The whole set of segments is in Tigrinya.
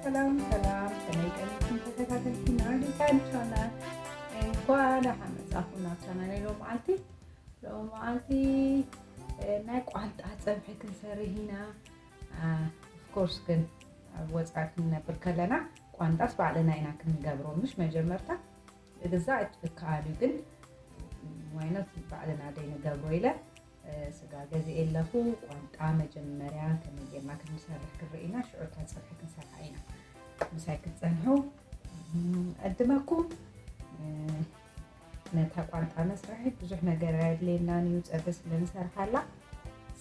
ሰላም ሰላም፣ ከመይ ቀኒኹም ተኸታተልቲ ናርዲ ፋን ቻናል? እንኳዕ ደሓን መጻኹም ናብ ቻናለይ። ሎምዓልቲ ሎምዓልቲ፣ እ፣ ናይ ቋንጣ ጸብሒ ክንሰርሕ ኢና። አ፣ ኦፍኮርስ ግን ኣብ ወጻኢ ክንነብር ከለና ቋንጣስ ባዕልና ኢና ክንገብሮ፣ ምሽ መጀመርታ ብግዛእ እቲ ዝከኣል እዩ፣ ግን ዋይኖት ባዕልና ደይ ንገብሮ ኢለ፣ እ፣ ስጋ ገዚኤ ኣለኹ። ቋንጣ መጀመርያ ከመይ ጌርና ከም ንሰርሕ ክንርኢ ኢና፣ ሽዑ እታ ጸብሒ ክንሰርሓ ኢና። ምሳይ ክትጸንሑ፣ እም፣ ዕድመኩም። እ፣ ነታ ቋንጣ መስርሒ ብዙሕ ነገር ኣየድልየናን እዩ፣ ጸብሒ ስለ ንሰርሓላ።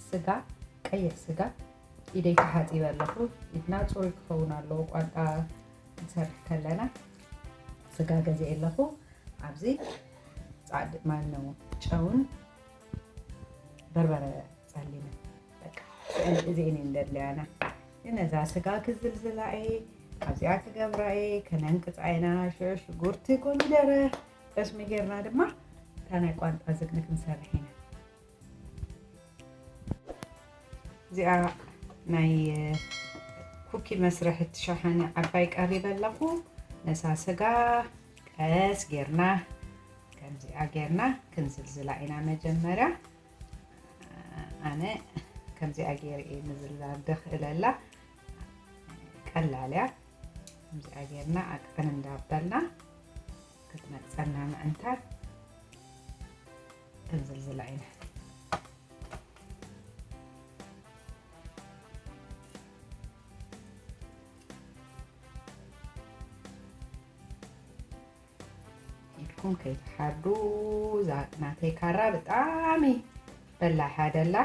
ስጋ፣ ቀይሕ ስጋ፣ ኢደይ ተሓጺበ ኣለኹ። ኢድና ጽሩይ ክኸውን ኣለዎ ቋንጣ ክንሰርሕ ከለና። ስጋ ገዚኤ ኣለኹ። ኣብዚ ጻዕድ ማነው ጨውን በርበረ ጸሊምን። በቃ፣ እዚኤን እየን ዘድልያና። ግን ነዛ ስጋ ክዝልዝላ እየ፣ ኣብዚኣ ክገብራ እየ፣ ከነንቅጻ ኢና። ሽዑ ሽጉርቲ፣ ኮሚደረ፣ ጠስሚ ጌርና ድማ እታ ናይ ቋንጣ ዝግኒ ክንሰርሕ ኢና። እዚኣ ናይ ኩኪ መስርሒ እቲ ሸሓኒ ዓባይ ቀሪበ ኣለኹ። ነሳ ስጋ ቀስ ጌርና፣ ከምዚኣ ጌርና ክንዝልዝላ ኢና መጀመርያ። ኣነ ከምዚኣ ጌረ እየ ምዝላል ደኽእለላ። ቀላል እያ። ከምዚኣ ጌርና ኣቅጥን እንዳበልና ክትነቅጸና ምእንታ ክንዝልዝላ ኢና። ኢድኩም ከይትሓርዱ። እዛ ናተይ ካራ ብጣዕሚ በላሕ ኣደላ።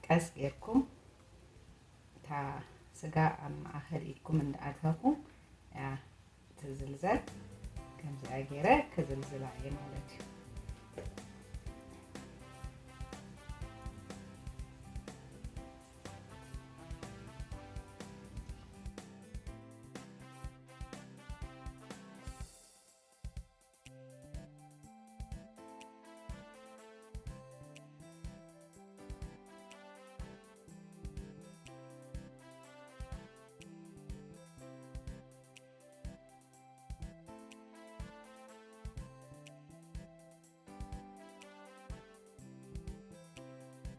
ቀስ ጌርኩም እታ ስጋ ኣብ ማእኸል ኢድኩም እንዳኣተኹም እያ ትዝልዘል። ከምዚኣ ገይረ ክዝልዝላ እየ ማለት እዩ።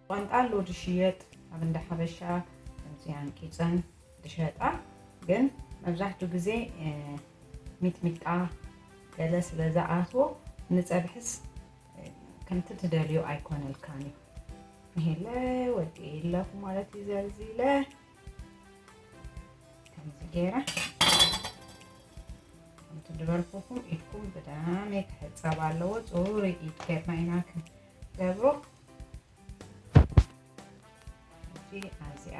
ቋንጣ ኣሎ ዝሽየጥ ኣብ እንዳ ሓበሻ፣ ከምዚ ኣንቂፀን ዝሸጣ። ግን መብዛሕትኡ ግዜ፣ እ፣ ሚጥሚጣ ገለ ስለ ዝኣትዎ ንፀብሕስ፣ እ፣ ከምቲ ትደልዮ ኣይኮነልካን እዩ። ንሄለ ወዲ የለኹ ማለት እዩ። ዘልዚለ ከምዚ ገይረ፣ ከምቲ ዝበልኩኹም ኢድኩም ብደመይ ክሕጸብ ኣለዎ። ጽሩይ ኢድ ጌርና ኢና ክንገብሮ። እዚ ኣብዚኣ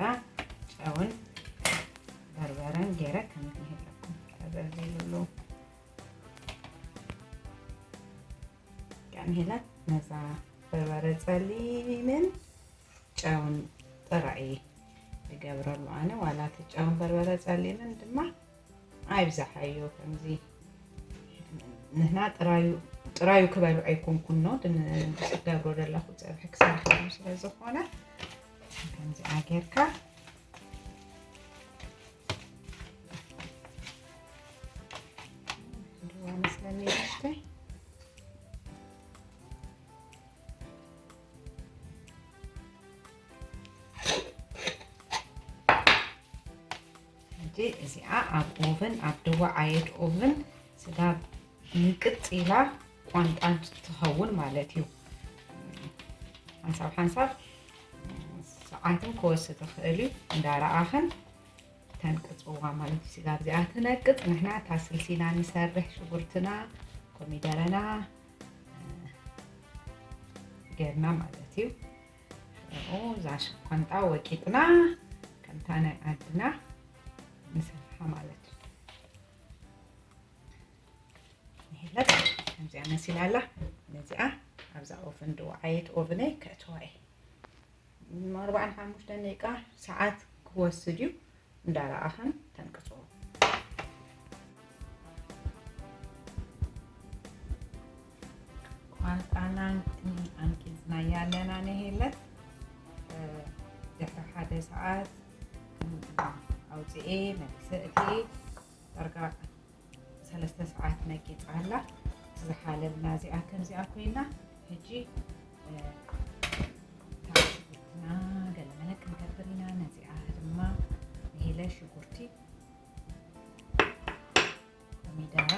ጨውን በርበረን ገይረ ከም ዝንሄለኩም ከዘልዝልሉ። ከምሄለ ነዛ በርበረ ጸሊምን ጨውን ጥራይ ዝገብረሉ ኣነ። ዋላ እቲ ጨውን በርበረ ጸሊምን ድማ ኣይብዛሓዮ። ከምዚ ንሕና ጥራዩ፣ ጥራዩ ክበልዖ ኣይኮንኩን ነው ድን-፣ ዝገብሮ ዘለኹ ጸብሒ ክሰርሕ ስለ ዝኾነ፣ ከምዚ ኣጌርካ ድዋ መስለኒ ይሽተይ። ሕጂ እዚኣ ኣብ ኦቨን፣ ኣብ ድዋ ዓየት ኦቨን ስጋ ምቅጥ ኢላ ቋንጣ ትኸውን ማለት እዩ። ሓንሳብ ሓንሳብ ሰዓትን ክወስድ ይኽእል እዩ። እንዳረኣኽን ተንቅፅዋ ማለት እዩ። ስጋ ኣብዚኣ ትነቅፅ። ንሕና እታ ስልሲና ንሰርሕ፣ ሽጉርትና፣ ኮሚደረና፣ እ፣ ጌርና ማለት እዩ። ሽዑ እዛ ቋንጣ ወቂጥና ከምታ ናይ ዓድና ንሰርሓ ማለት እዩ። ንሄለት ከምዚኣ መሲላ ኣላ። ነዚኣ ኣብዛ ኦቨን፣ ድዋ ዓየት ኦቨነይ ከእትዋ እየ። ኣርባዓን ሓሙሽተን ደቂቃ ሰዓት ክወስድ እዩ። እንዳረኣኽን ተንቅፅዎ። ቋንጣና ኣንቂፅናያ ኣለና ንሄለት። ድሕሪ ሓደ ሰዓት ኣውፅኤ መሊሰ እቲ ዳርጋ ሰለስተ ሰዓት ነቂፃ ኣላ። ዝሓለልና እዚኣ ከምዚኣ ኮይና። ሕጂ ሽጉርትና ገለመለ ክንገብር ኢና። ነዚኣ ድማ ንሄለ ሽጉርቲ፣ ኮሚደረ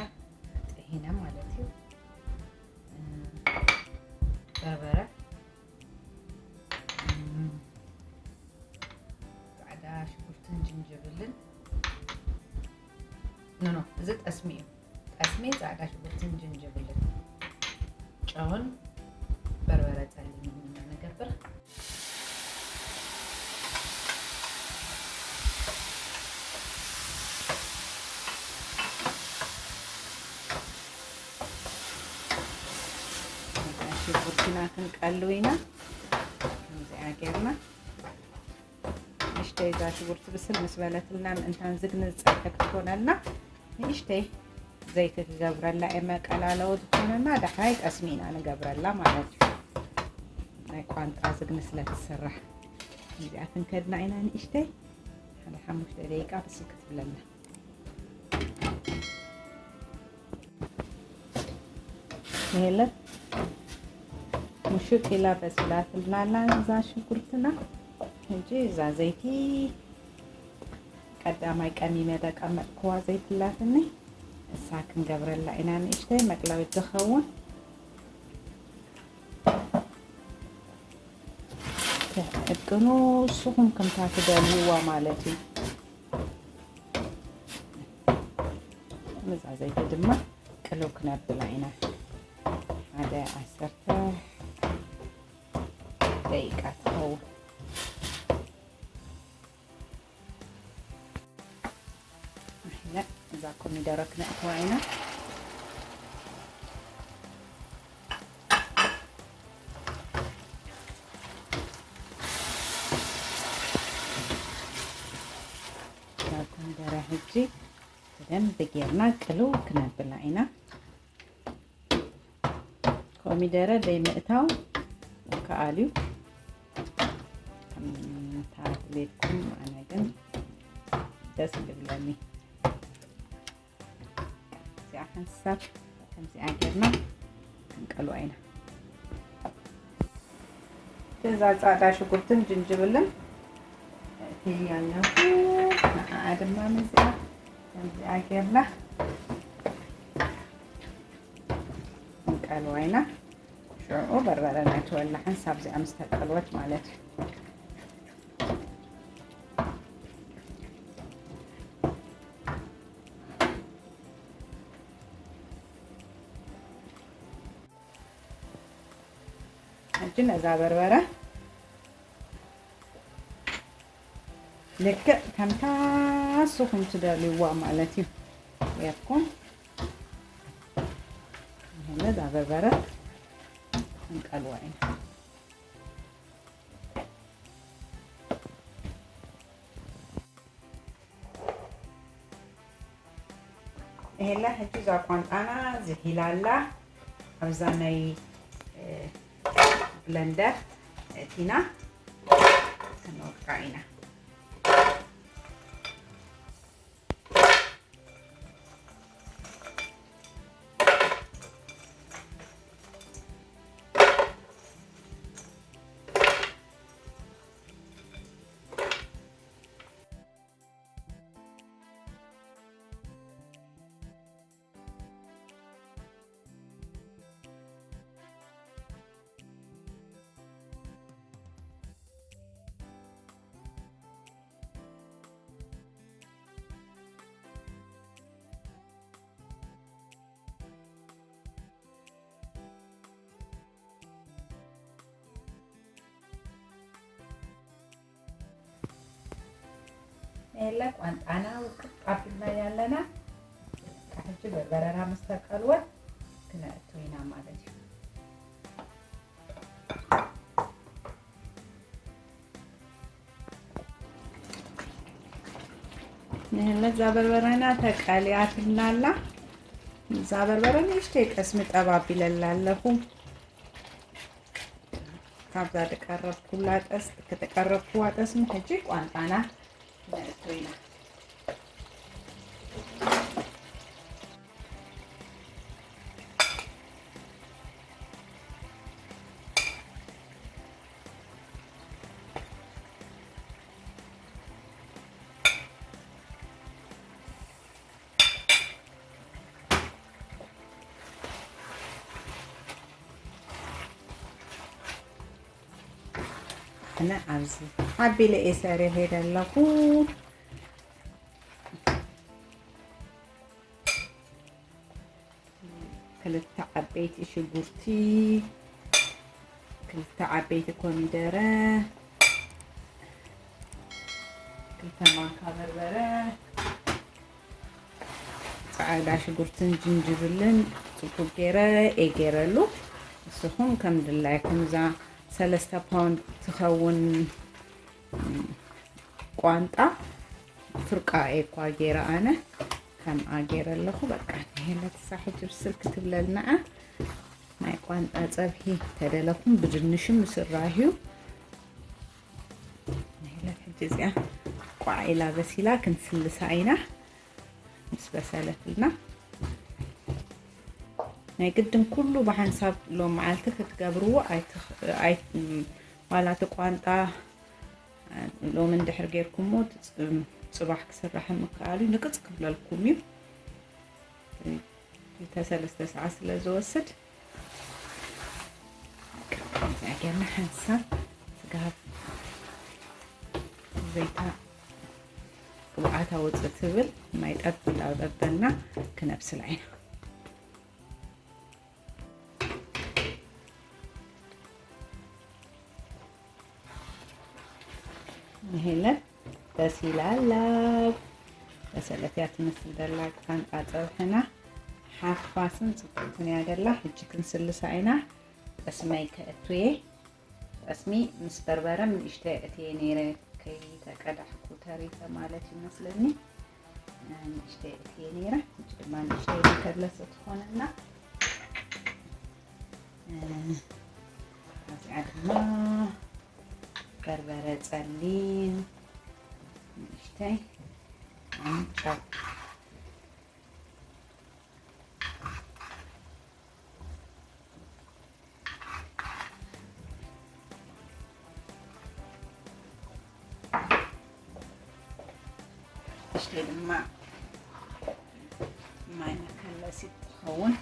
ጥሒነ ማለት እዩ። በርበረ፣ ፃዕዳ ሽጉርትን ጅንጅብልን። ኖ ኖ፣ እዚ ጠስሚ እዩ። ጠስሚ፣ ፃዕዳ ሽጉርትን ጅንጅብልን፣ ጨውን በርበረ ጸሊምን ኢና ንገብር። ሽጉርትና ክንቀሉ ኢና። ከምዚኣ ጌርና ንእሽተይ እዛ ሽጉርቲ ብስል ምስ በለትልና ምእንታን ዝግኒ ዝጸብሐ ክትኮነልና ንእሽተይ ዘይቲ ክገብረላ እየ፣ መቀላለዊ ዝኾነና። ዳሕራይ ጠስሚ ኢና ንገብረላ ማለት እዩ። ናይ ቋንጣ ዝግኒ ስለ ትስራሕ እዚኣ ክንከድና ኢና ንእሽተይ ሓደ ሓሙሽተ ደቂቃ ብስል ክትብለልና። የለ፣ ሙሽክ ኢላ በሲላትልና ኣላ እዛ ሽጉርትና። ሕጂ እዛ ዘይቲ ቀዳማይ ቀሚመ ዘቀመጥክዋ ዘይቲ ኣላትኒ፣ እሳ ክንገብረላ ኢና ንእሽተይ መቅለዊት ዝኸውን። እቅኑ ንስኹም ከምታ ትደልይዋ ማለት እዩ። እዛ ዘይቲ ድማ ቅልው ክነብላ ኢና። ሓደ ዓሰርተ ደቂቃ ትኸውን። እዛ ኮሚደረ ክነእትዋ ኢና። እዛ ኮሚደረ ሕጂ ብደንብ ጌርና ቅልው ክነብላ ኢና። ኮሚደረ ዘይምእታው ይከኣል እዩ። ከምታ ድሌትኩም፣ ኣነ ግን ደስ ትብለኒ። እዚኣ ሓንሳብ ከምዚኣ ጌርና ክንቀልዋ ኢና። እዛ ጻዕዳ ሽጉርትን ጅንጅብልን እትይ ኣለኹ። ንዓኣ ድማ ምስኣ ከምዚኣ ጌርና ክንቀልዋ ኢና። ሽዑ በርበረ ነእትወላ ሓንሳብ እዚኣ ምስ ተቀልወት ማለት እዩ። ሕጂ ነዛ በርበረ ልክዕ ከምታ ንስኹም ትደልይዋ ማለት እዩ ጌርኩም ነዛ በርበረ ክንቀልዋ ኢና። ይሄላ ሕጂ እዛ ቋንጣና ዝሒላ ኣላ። ኣብዛ ናይ፣ እ፣ ብለንደር እቲና ክንወቅጣ ኢና። ኤለ ቋንጣና ውቅጥ ኣቢልና ያለና። ሕጂ በርበረና ምስ ተቀልወ ክነእቱ ኢና ማለት እዩ። ንህለ እዛ በርበረና ተቃልያትና ኣላ። እዛ በርበረ ንእሽተይ ጠስሚ ጠብ ኣቢለላ ኣለኹ። ካብዛ ዝቀረብኩላ ጠስ-፣ ዝተቀረብኩዋ ጠስሚ ሕጂ ቋንጣና ነእቱ ኢና። ኣነ ኣብዚ ሓቢለ እየ ሰሪሐ ዘለኹ። ክልተ ዓበይቲ ሽጉርቲ፣ ክልተ ዓበይቲ ኮሚደረ፣ ክልተ ማንካ በርበረ፣ ጻዕዳ ሽጉርትን ጅንጅብልን ጽቡቅ ገይረ እየ ገይረሉ። ንስኹም ከም ድላይኩም እዛ ሰለስተ ፓውንድ ትኸውን ቋንጣ ፍርቃ እየ እኳ ገይረ ኣነ ከምኣ ገይረ ኣለኹ። በቃ ንሄለት ሳሕ ጅብ ስልክ ትብለልና ናይ ቋንጣ ጸብሒ ተደለኹም ብድንሽን ምስራህዩ ንሄለት ሕጂ እዚኣ ቋዕ ኢላ በሲላ ክንስልሳ ኢና። ምስ በሰለትልና ናይ ግድን ኩሉ ብሓንሳብ ሎም መዓልቲ ክትገብርዎ ኣይትኽ-፣ ኣይ-፣ ዋላ እቲ ቋንጣ ሎም እንድሕር ጌርኩሞ ጽ-፣ ጽባሕ ክስራሕ ምክኣሉ ንቅጽ ክብለልኩም እዩ። ክልተ ሰለስተ ሰዓት ስለ ዝወስድ እዚኣ ጌርና ሓንሳብ ስጋብ ዘይታ ግብኣታ ውፅእ ትብል ማይ ጠብ እንዳጠበልና ክነብስላ ኢና። ንሄለን በሲላ ኣላ። በሰለት እያ ትመስል ዘላ ቋንጣ ጸብሕና። ሓፋስን ጽብቕትን እያ ዘላ። ሕጂ ክንስልሳ ኢና። ጠስመይ ከእትውየ። ጠስሚ ምስ በርበረ ንእሽተይ እትየ ነይረ ከይተቀዳሕኩ ተሪፈ ማለት ይመስለኒ። ንእሽተይ እትየ ነይረ። ሕጂ ድማ ንእሽተይ ከለሰ ትኾነና። እዚኣ ድማ በርበረ ጸሊም ንእሽተይ ጨው። እሽተይ ድማ ማይ መከለሲት ትኸውን።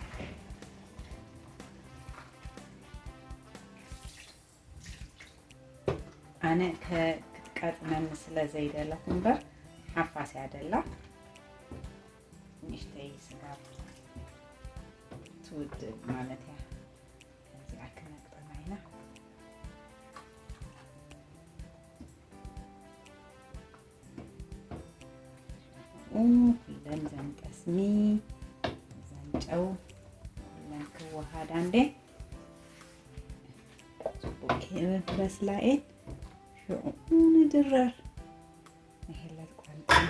ኣነ ከ-፣ ክትቃጥነኒ ስለ ዘይደለኹ እምበር ሓፋስ እያ ደላ። ንእሽተይ ስጋብ ትውድእ ማለት እያ። ከምዚኣ ክነቅጥና ኢና። ኩለን ዘን ጠስሚ፣ ዘን ጨው፣ ኩለን ክወሃዳ እንዴ። ጽቡቅ ክበስላ እየን። ሽዑ ንድረር። ንሕለል ቋንጣና።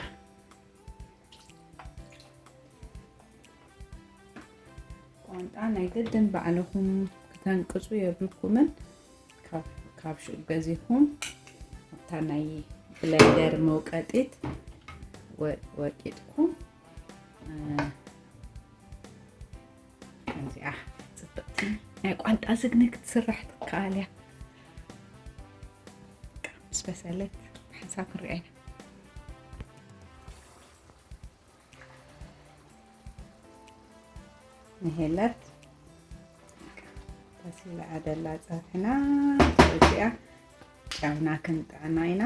ቋንጣ ናይ ግድን ባዕልኹም ክተንቅጹ የብልኩምን። ካብ፣ ካብ ሹቅ ገዚኹም ኣብታ ናይ ብለንደር መውቀጢት ወ-፣ ወቂጥኩም፣ እ፣ ከምዚኣ ጽብቕቲ ናይ ቋንጣ ዝግኒ ክትስራሕ ትከኣል እያ። ምስ በሰለት ሓንሳብ ክንሪኣ ኢና። ንሄለት በሲላ ደላ ጸብሕና፣ እዚኣ ጨውና ክንጥዕማ ኢና።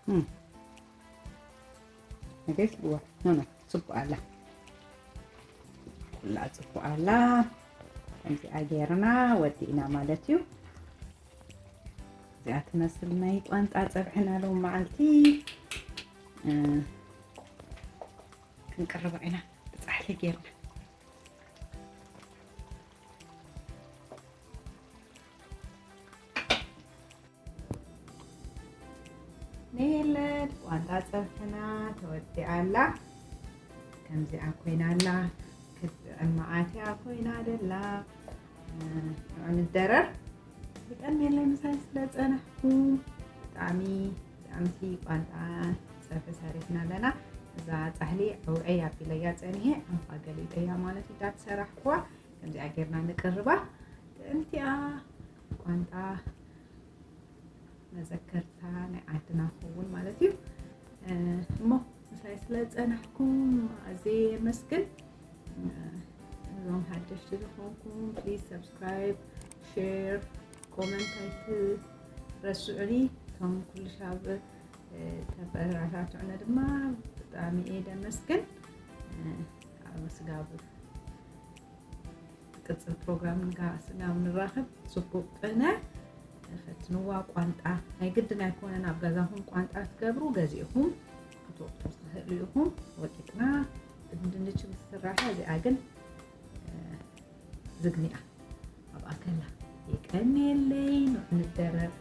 እም። እቤት እወ፣ ኖ፣ ኖ፣ ጽቡቅ ኣላ። ኩላ ጽቡቅ ኣላ። ከምዚኣ ጌርና ወዲእና ማለት እዩ። እዚኣ ትመስል ናይ ቋንጣ ጸብሕና ሎም መዓልቲ። እ፣ ክንቅርባ ኢና ብጻሕሊ ጌርና። ንሄለት ቋንጣ ጸብሕና ተወዲኣ ኣላ። ከምዚኣ ኮይና ኣላ። ክትጥዕም መዓት እያ ኮይና ደላ። እ፣ ንዑ ንደረር። ብጣዕሚ የለይ ምሳይ ስለ ጸናሕኩም። ብጣዕሚ፣ ብጣዕሚ ቋንጣ ጸብሒ ሰሪሕና ኣለና። እዛ ጻሕሊ ዕውዐይ ኣቢለያ ጸኒሐ፣ ኣንፋ ገሊጠያ ማለት እዩ፣ ዳት ሰራሕኩዋ። ከምዚኣ ጌርና ንቅርባ። ጥዕምቲ እያ ቋንጣ። መዘከርታ ናይ ዓድና ክኸውን ማለት እዩ። እ፣ እሞ ምሳይ ስለ ዝጸናሕኩም ኣዝየ የመስግን። እ፣ እዞም ሓደሽቲ ዝኾንኩም፣ ፕሊዝ ሰብስክራይብ፣ ሼር፣ ኮመንት ኣይትረስዑኒ። እቶም ኩሉ ሻብ ተበረታትዑነ ድማ ብጣዕሚ እየ ደመስግን። ኣብ ስጋብ ቅጽል ፕሮግራም ንጋ ስጋብ ንራኸብ ጽቡቅ ቅነ ፈትንዋ። ቋንጣ ናይ ግድን ኣይኮነን ኣብ ገዛኹም ቋንጣ ትገብሩ፣ ገዚእኹም ክትወቅጡ ትኽእሉ ኢኹም። ወቂጥና ድንች ምስ ስራሓ እዚኣ ግን ዝግኒኣ ኣብ ኣከላ። የቀንየለይ። ንደረብ።